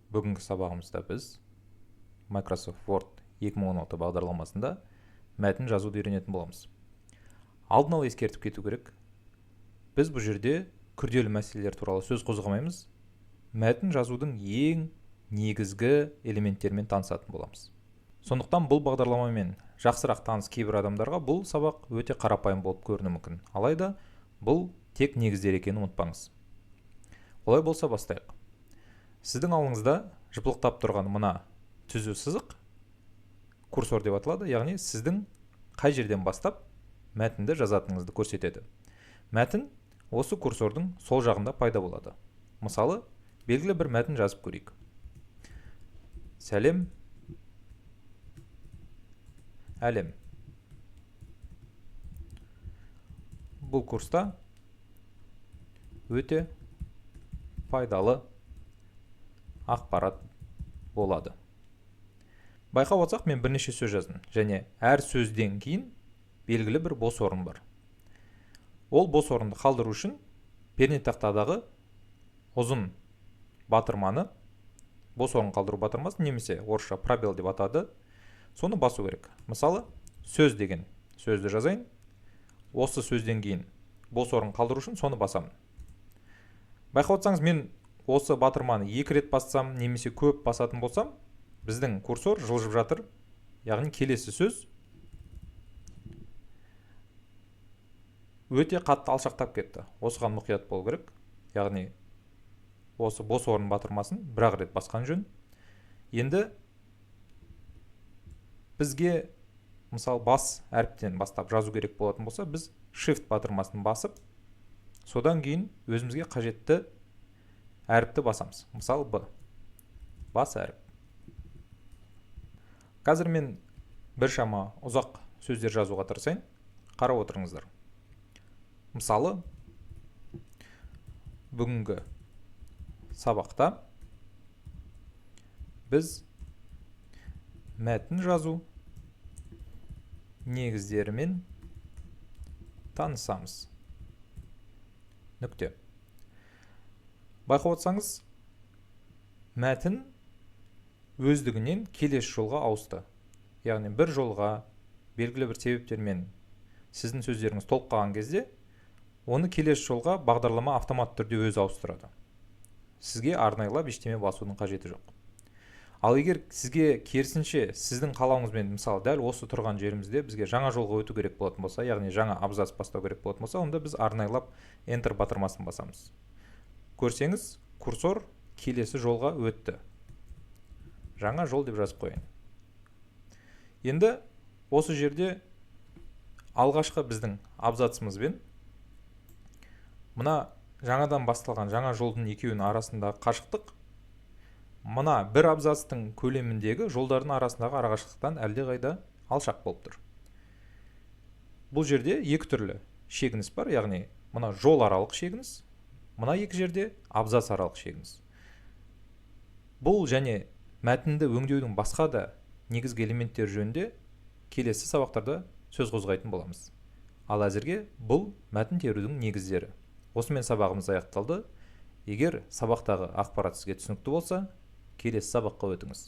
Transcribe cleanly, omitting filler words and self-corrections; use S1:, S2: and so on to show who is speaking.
S1: Бүгінгі сабағымызда біз Microsoft Word 2016 бағдарламасында мәтін жазуды үйренетін боламыз. Алдын ала ескертіп кету керек. Біз бұл жерде күрделі мәселелер туралы сөз қозғамаймыз. Мәтін жазудың ең негізгі элементтерімен танысатын боламыз. Сондықтан бұл бағдарламамен жақсырақ таныс кейбір адамдарға бұл сабақ өте қарапайым болып көрінуі мүмкін. Алайда бұл тек негіздер екенін ұмытпаңыз. Олай болса бастайық. Сіздің алдыңызда жыпылықтап тұрған мына түзу сызық курсор деп аталады, яғни сіздің қай жерден бастап мәтінді жазатыныңызды көрсетеді. Мәтін осы курсордың сол жағында пайда болады. Мысалы, белгілі бір мәтін жазып көрейік. Сәлем, әлем. Бұл курста өте пайдалы ақпарат болады. Байқап отырсақ, мен бірнеше сөз жаздым және әр сөзден кейін белгілі бір бос орын бар. Ол бос орынды қалдыру үшін пернетақтадағы ұзын батырманы, бос орын қалдыру батырмасын немесе орысша пробел деп атады, соны басу керек. Мысалы, сөз деген сөзді жазайын. Осы сөзден кейін бос орын қалдыру үшін соны басамын. Байқап отырсаңыз, мен осы батырманы екі рет бассам немесе көп басатын болсам, біздің курсор жылжып жатыр. Яғни келесі сөз өте қатты алшақтап кетті. Осыған мұқият болу керек. Яғни осы бос орын батырмасын бір-ақ рет басқан жөн. Енді бізге мысалы бас әріптен бастап жазу керек болатын болса, біз Shift батырмасын басып, содан кейін өзімізге қажетті әріпті басамыз. Мысалы, Б. Бас әріп. Қазір мен біршама ұзақ сөздер жазуға тырысайын. Қарап отырыңыздар. Мысалы, бүгінгі сабақта біз мәтін жазу негіздерімен танысамыз. Нүкте. Байқап отырсаңыз, мәтін өздігінен келесі жолға ауысты. Яғни бір жолға белгілі бір себептермен сіздің сөздеріңіз толып қалған кезде, оны келесі жолға бағдарлама автоматты түрде өзі ауыстырады. Сізге арнайлап ештеме басудың қажеті жоқ. Ал егер сізге керісінше сіздің қалауыңызбен, мысалы, дәл осы тұрған жерімізде бізге жаңа жолға өту керек болатын болса, яғни жаңа абзац бастау керек болатын болса, онда біз арнайлап Enter батырмасын басамыз. Көрсеңіз, курсор келесі жолға өтті. Жаңа жол деп жазып қояйын. Енді осы жерде алғашқы біздің абзацымызбен мына жаңадан басталған жаңа жолдың екеуінің арасындағы қашықтық мына бір абзацтың көлеміндегі жолдардың арасындағы арақашықтықтан әлдеқайда алшақ болып тұр. Бұл жерде екі түрлі шегініс бар, яғни мына жол аралық шегініс, мына екі жерде абзац аралық шегініс. Бұл және мәтінді өңдеудің басқа да негізгі элементтері жөнінде келесі сабақтарда сөз қозғайтын боламыз. Ал әзірге бұл мәтін терудің негіздері. Осымен сабағымыз аяқталды. Егер сабақтағы ақпарат сізге түсінікті болса, келесі сабаққа өтіңіз.